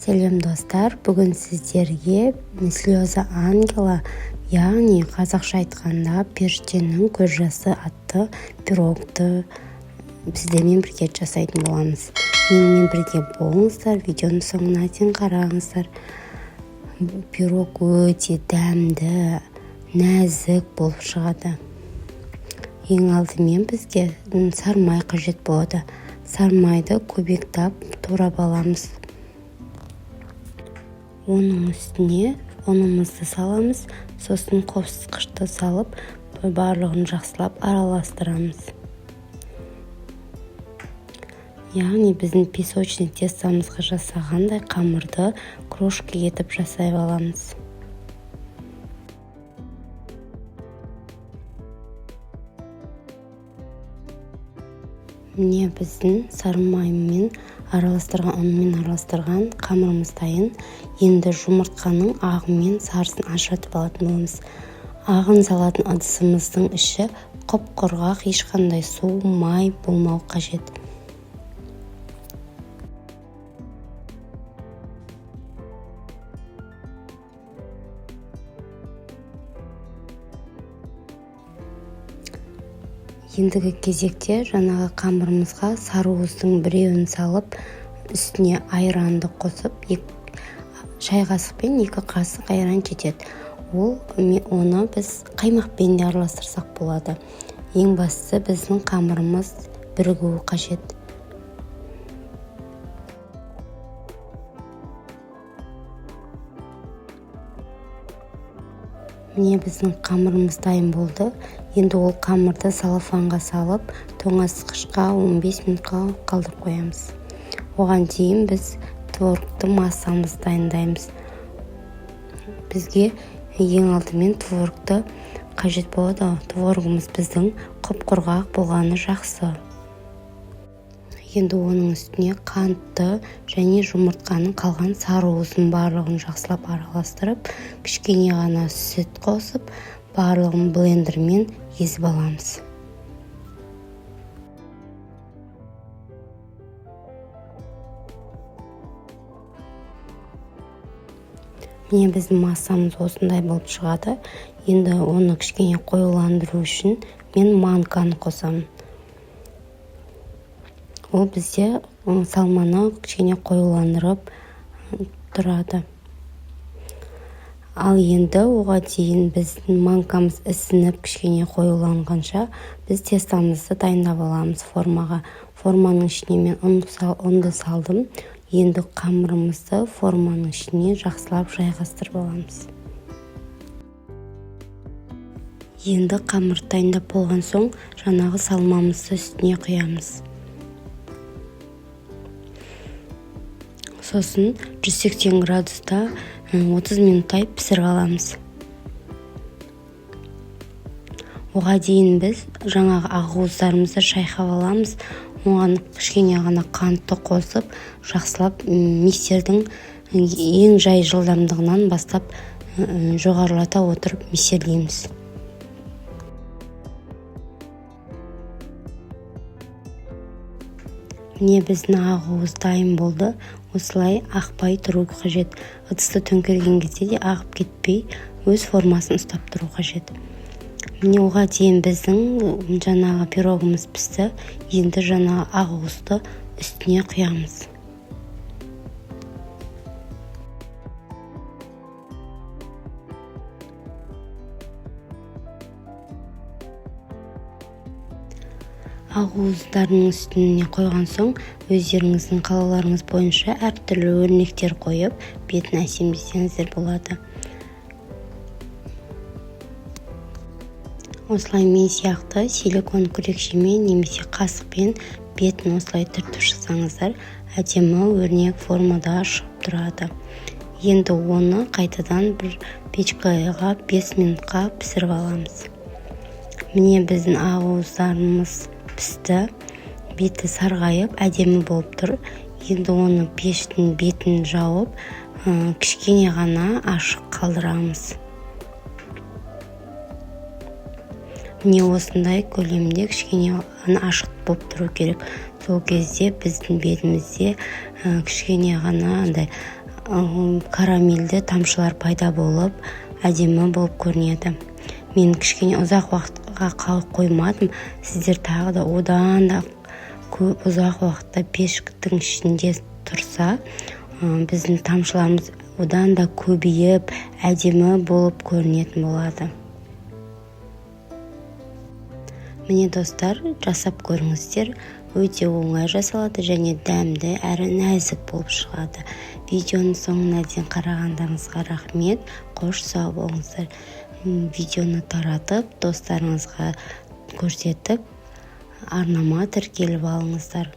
Сәлем, достар! Бүгін сіздерге «Слезы ангела», яғни қазақша айтқанда «Періштенің көз жасы» атты пирогты сіздермен бірге жасайтын боламыз. Менімен бірге болыңыздар, видеоның соңына дейін қараңыздар. Пирог өте дәмді, нәзік болып шығады. Ең алдымен бізге сарымай қажет болады. Сарымайды кубиктап турап аламыз. Оның үстіне ұнымызды саламыз, сосын қосқышты салып, барлығын жақсылап араластырамыз. Яғни біздің песочный тестомызға жасағандай қамырды крошка етіп жасай аламыз. Міне, біздің сарымаймен араластырған, ұнмен араластырған қамырымыз дайын. Енді жұмыртқаның ағы мен сарысын ажыратып алатын боламыз. Ағын салатын ыдысымыздың іші құп құрғақ, ешқандай су, май болмау қажет. Ендігі кезекте жаңағы қамырымызға сарыуыздың біреуін салып, үстіне айранды қосып, шай қасықпен 2 қасық айран жетеді. Ол оны біз қаймақпен де араластырсақ болады. Ең бастысы, біздің қамырымыз бірігуі қажет. Міне, біздің қамырымыз дайын болды. Енді ол қамырды целлофанға салып, тоңазытқышқа 15 минутқа қалдырып қоямыз. Оған дейін біз творогты массамызды дайындаймыз. Бізге ең алдымен творогты қажет болады. Творогымыз біздің құп құрғақ болғаны жақсы. Енді оның үстіне қантты және жұмыртқаның қалған сарыуызын, барлығын жақсылап араластырып, кішкене ғана сүт қосып, барлығын блендермен езіп аламыз. Міне, біздің массамыз осындай болып шығады. Енді оны кішкене қоюландыру үшін мен манканы қосамын. Ол бізде салманы кішкене қоюландырып тұрады. Ал енді оға дейін, біздің манкамыз ісініп, кішкене қоюланғанша, біз тестомызды дайындап аламыз формаға. Форманың ішіне мен ұнды салдым. Енді қамырымызды форманың ішіне жақсылап жайғастырып аламыз. Енді қамырды дайындап болған соң, жаңағы салмамызды үстіне құямыз. Сосын 180 градуста 30 минуттай пісіріп аламыз. Оға дейін біз жаңағы ақуыздарымызды шайқап аламыз. Оған кішкене ғана қантты қосып, жақсылап миксердің ең жай жылдамдығынан бастап жоғарылата отырып миксерлейміз. Міне, біздің ақуыз дайын болды. Осылай ақпай тұру қажет. Ыдысты төңкерген кезде де ағып кетпей, өз формасын ұстап тұру қажет. Міне, оға дейін біздің жаңағы пирогымыз пісті. Енді жаңағы ақуызды үстіне құямыз. Ақуыздардың үстіне қойған соң, өздеріңіздің қалауларыңыз бойынша әртүрлі өрнектер қойып, бетін әсемдесеңіздер болады. Осылай мен сияқты силикон күрекшемен немесе қасықпен бетін осылай түртіп шықсаңыздар, әдемі өрнек формада шығып тұрады. Енді оны қайтадан бір печкаға 5 минутқа пісіріп аламыз. Міне, біздің ақуыздарымыз пісті, беті сарғайып, әдемі болып тұр. Енді оны пештің бетін жауып, кішкене ғана ашық қалдырамыз. Міне, осындай көлемде кішкене ғана ашық болып тұру керек. Сол кезде біздің бетімізде кішкене ғана андай Карамельді тамшылар пайда болып, әдемі болып көрінеді. Мен кішкене ұзақ уақытқа қоймадым. Сіздер тағы да одан да көп ұзақ уақытта пештің ішінде тұрса, біздің тамшыларымыз одан да көбейіп, әдемі болып көрінетін болады. Міне, достар, жасап көріңіздер. Өте оңай жасалады және дәмді әрі нәзік болып шығады. Видеоның соңына дейін қарағандарыңызға рахмет. Қош, сау болыңыздар. Видеоны таратып, достарыңызға көрсетіп, арнама тіркеліп алыңыздар.